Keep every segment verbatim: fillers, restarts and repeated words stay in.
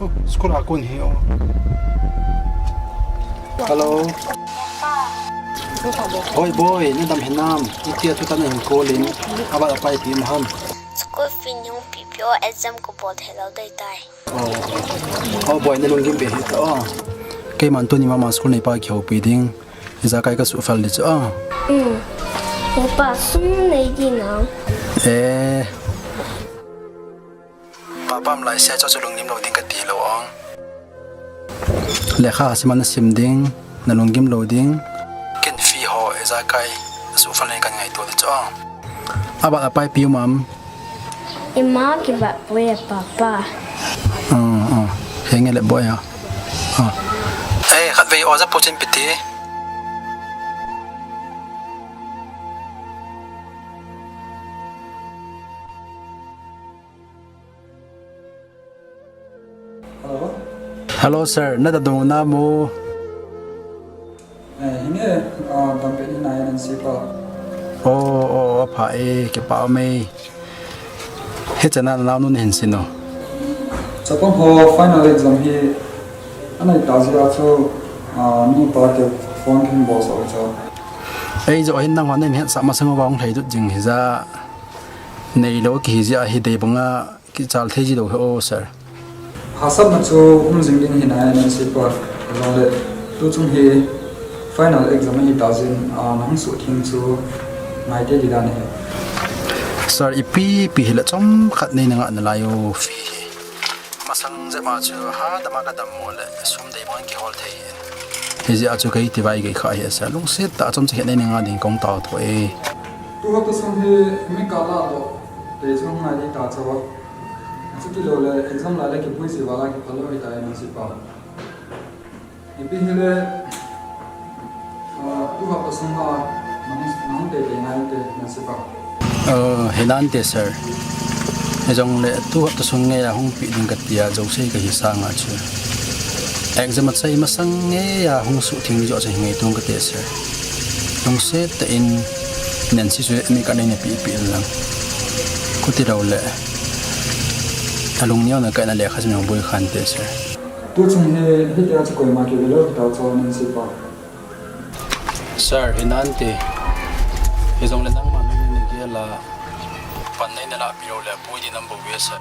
School a kon hi o. Hello. Hoi boy, nadam hinam? Itia tuta nahin call in. Abat apai pi um ham? School fee nung pi pi o, exam kabol thei lou dei tai. Oh, oh boy, nalunggim be hita o. Keiman tuni mama school neipa kihoupi ding. Ijakai kasuhfel ding chu o. Hmm. Hepa, sum nei ding nang. Eh. Papa um laise chu chu lungnim lou ding kati lou o. Lekha siman nasim ding, nalunggim lou ding. Ken fee ho ijakai suhfel nei kangaito ding chu o. Abat apai pi um am? Ima kibat poi a papa. Ah, ah. Henge le boy a. Ah. Eh, khatvei o ja puchin piti. Hello? Hello, sir. Nadadong na mo? Eh, hinge, ah, dampen hinai nansi pa. Oh, oh, apha e, kipa me. Hichana nanaonu nahin sin o. Chapang ho final exam hi, anai ta jia chu, ah, nupa te phone kin bol sa chu. Ei jo hin nangho nahin hetsah masang uva hung lhai dut jing hija. Neilou kihi jia hi dei banga. Kichal thei ji lou hi o, sir. Hahsatna chu um jing ding hinai nansi pa, jongle tuchung hi final exam ahi ta jin, ah, nahung suhtheng chu ngaite ding dan ahi. Sir, ipi pi hile chomkhat nei nangah nalai o fee hi. Masang jep a chu hadama kadammo le sum dei bang kihol thei. Hijeh a chu kei tivai gei kha hi sir. Lungset tah a chomcha khat nei nangah ding kong tao tho e. Tu hapta sung hi mi kala doh te chu ngai ding ta chu. Chuti lou le exam lai le kipui ji vala kiphal lou hita e nansi pa. Ipi hile, ah, tu hapta sung a nahung, nahung teitei ngai te nansi pa. Oh, hinante sir. Hijongle tu hapta sung ngeiya hung pe ding katia jouse kahi sanga chu. Exam achai masang ngeiya hung suhtheng joh chu hi ngaito kate sir. Lungset tah in nansi chu mi kanei napi pi lang. Chuti lou le. Alungneona kaina lekha chu mi boi khante sir. Tuchung hi, hitia chu koima kive lou hita chu nansi pa. Sir, hinante. Hijongle nangma nung nagel a. Pan nei nalahpi lou le, boi ding nam bou ve sir.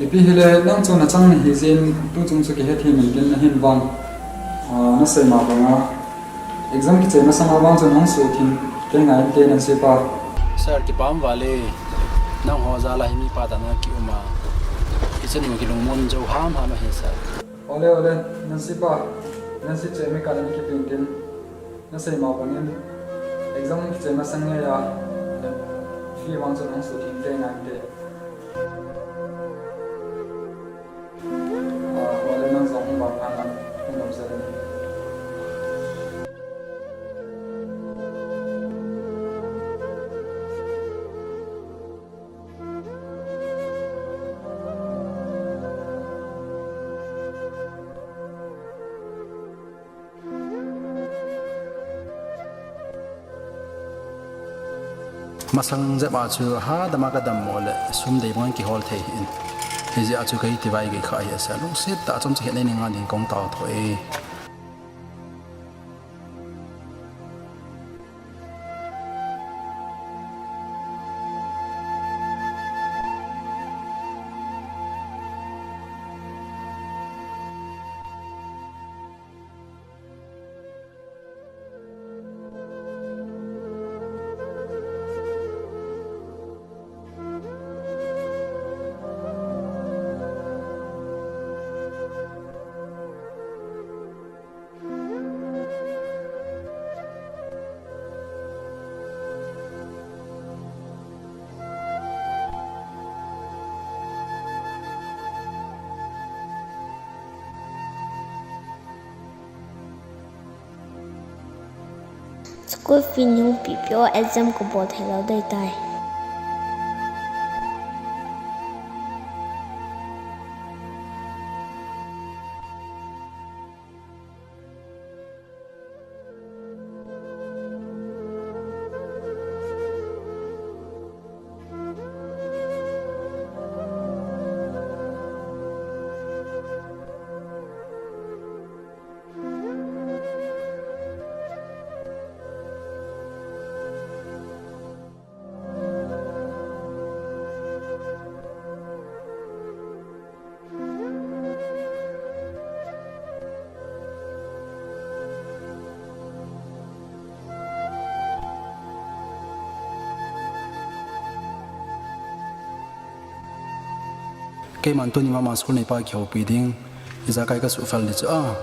Ipi hile nang chu nachang nahi jin, tuchung chu kihethem in tin nahin vang. Ah, nasei ma banga. Exam kichai masanga vang chu nahung suhtheng kei ngai inte nansi pa. Sir, kipah um vale. Nangho jal a hi mipa tah a kium a. Ichanu kilungmon jou hamham ahi sir. Ole, ole, nansi pa, nansi che mi kani kitin tin, nasei ma bangin, exam kichai masang ngeiya, fee vang chu nahung suhtheng kei ngai inte. Ah, ole, nang jong hung vang phan lang, hung dam sel in. Masang jep a chu hadama kadammo le sum dei bang kihol thei hin. Hijeh a chu kei tivai gei kha hi sir. Lungset tah a chomcha khat nei nangah ding kong tao tho e. School fee nung pi pi o, exam kabol thei lou dei tai. Keiman tuni mama school neipa kihoupi ding, ijakai kasuhfel ding chu a.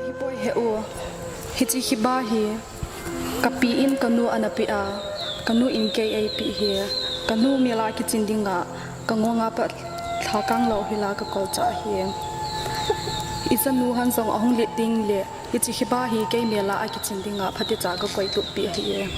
Ahipoi he u, hiche khiba hi, kapi in kanu ana pe a, kanu in kei eipeh hi, kanu mel a kichin dinga, kangonga pat lhakang lou hila kakolchah hi. Ichanu han jong ahung lit ding le, hiche khiba hi kei mel a akichin dinga, phatecha kakoitup peh ahi.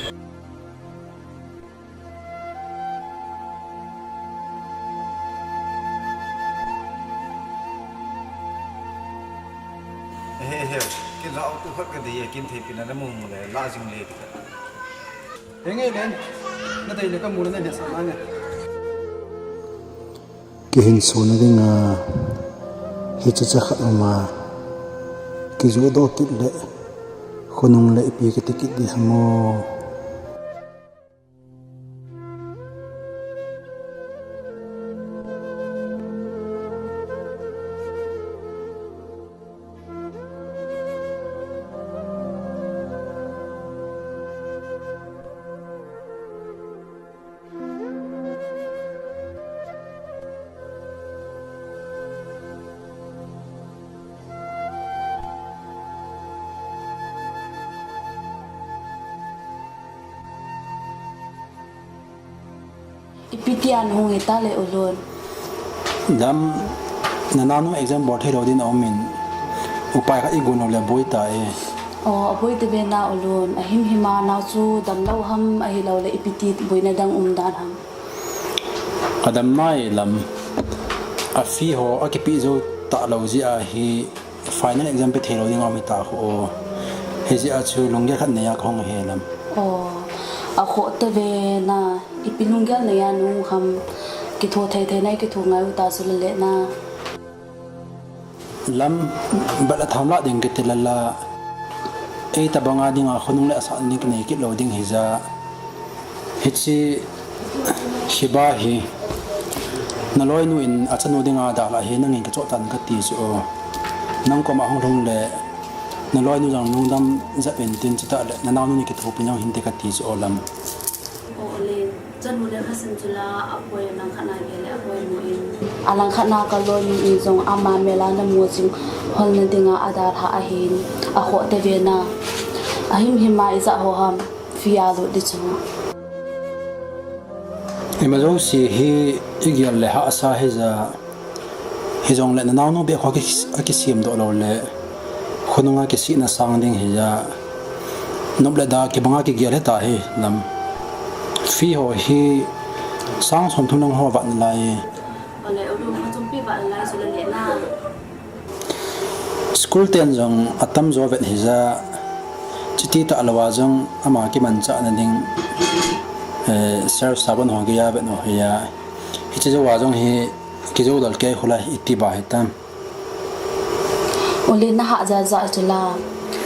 He, he, kilah u tu khat kadei e, kin thei pina namu mu le, lah jing le tika. He nge len, nadei le kamu le nahetsah nange. Kihinsona dinga, hiche cha khat uma, kijoh doh kit le, khonung le ipi kiti kit ding ham o. Ipi tia nahung hita le u Lun? Lam, nanaonu exam bol thei lou ding aumin, upai khat igon lou le boi ta e. O, aboi tave na u Lun, ahimhim a nao chu damlou ham ahilou le ipi ti boina dang um dan ham? Adam nai Lam, a fee ho akipeh jou talou jeh a hi, final exam pe thei lou ding aum hita khu o. Hijeh a chu lunggel khat nei a kahung ahi Lam. O, akhoh tave na, ipi lunggel nei a nahung ham, kitho thei thei na, kitho ngai u ta chu le le na. Lam, bat le tham lah ding kiti lala, ei tabang a dinga khonung le asah ding kinei kit lou ding hijeh a. Hiche khiba hi, naloinu in achanu dinga dalha hi nangin kachoh tan kati chu o. Nang koma hung lhung le, naloinu jong lungdam jep in tin chutah le, nanaonu ni kithopi jong hinte kati chu o Lam. O Len, chanu le khasin chu la, apoi langkhat na gel le, apoinu in. Alangkhat na kaloinu in jong ama mel a namu jing holna dinga adalha ahin, akhoh tave na. Ahimhim a ijat ho ham, fee a lut ding chu. Ima jouse hi igel le hahsa hijeh a, Hijongle nanaonu beh kho ki, akisem doh lou le, khonunga kisihna sang ding hi a, nop le da kibanga kigel hita hi lam. Fee ho hi sang som thum lang ho vat nalai. Ole, ulu ma chumpi vat nalai chu le le na. School ten jong atam jo vet hi a, chiti tah lou a jong ama kimanchah na ding, eh, self sabon ho gei a vet ho hi a. Hiche jou a jong hi kijou dal kei khula iti ba hitam. Uli na hah ja ja chu la,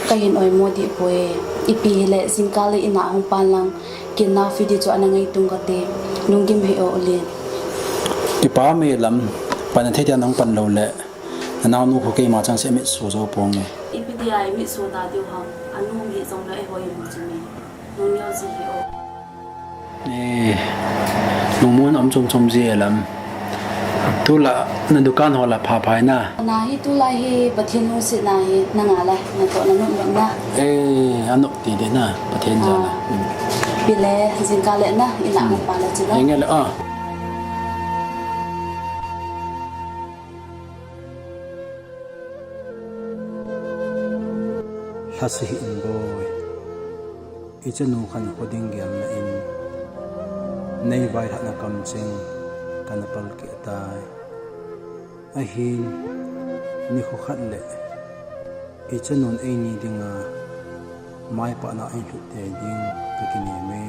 ka hin oimo dih poi. Ipi hile jingkah le ina hung pan lang, kin nau fee di chu ana ngaitung kate. Lunggim hih o Uli. Ipa mi lam, pan thei tia nang pan lou le. Nanaonu khu keima chang se mitso jo ponge. Ipi dia imitso ta diu ham. Anu hi jong le eiho imu chu mi. Nung neo ji hi o. Eh, nungmun om chom chom ji lam. Tula na dukan ho la pha phai na. Na hi tula hi Pathen lungset na hi na nga la na to na nop nop na. Eh, anop ti de na Pathen ja la. Ah. Hmm. Pi le jingkah le na ina hung pan la chu la. Enge le a. Lhasi hih in boi. Ichanu khan kho ding gelna in, nei vailhahna kamcheng kana palkeh tai. Ahin, nikho khat le ichanun eini dinga maipana ahin lhut tei ding kakinem e.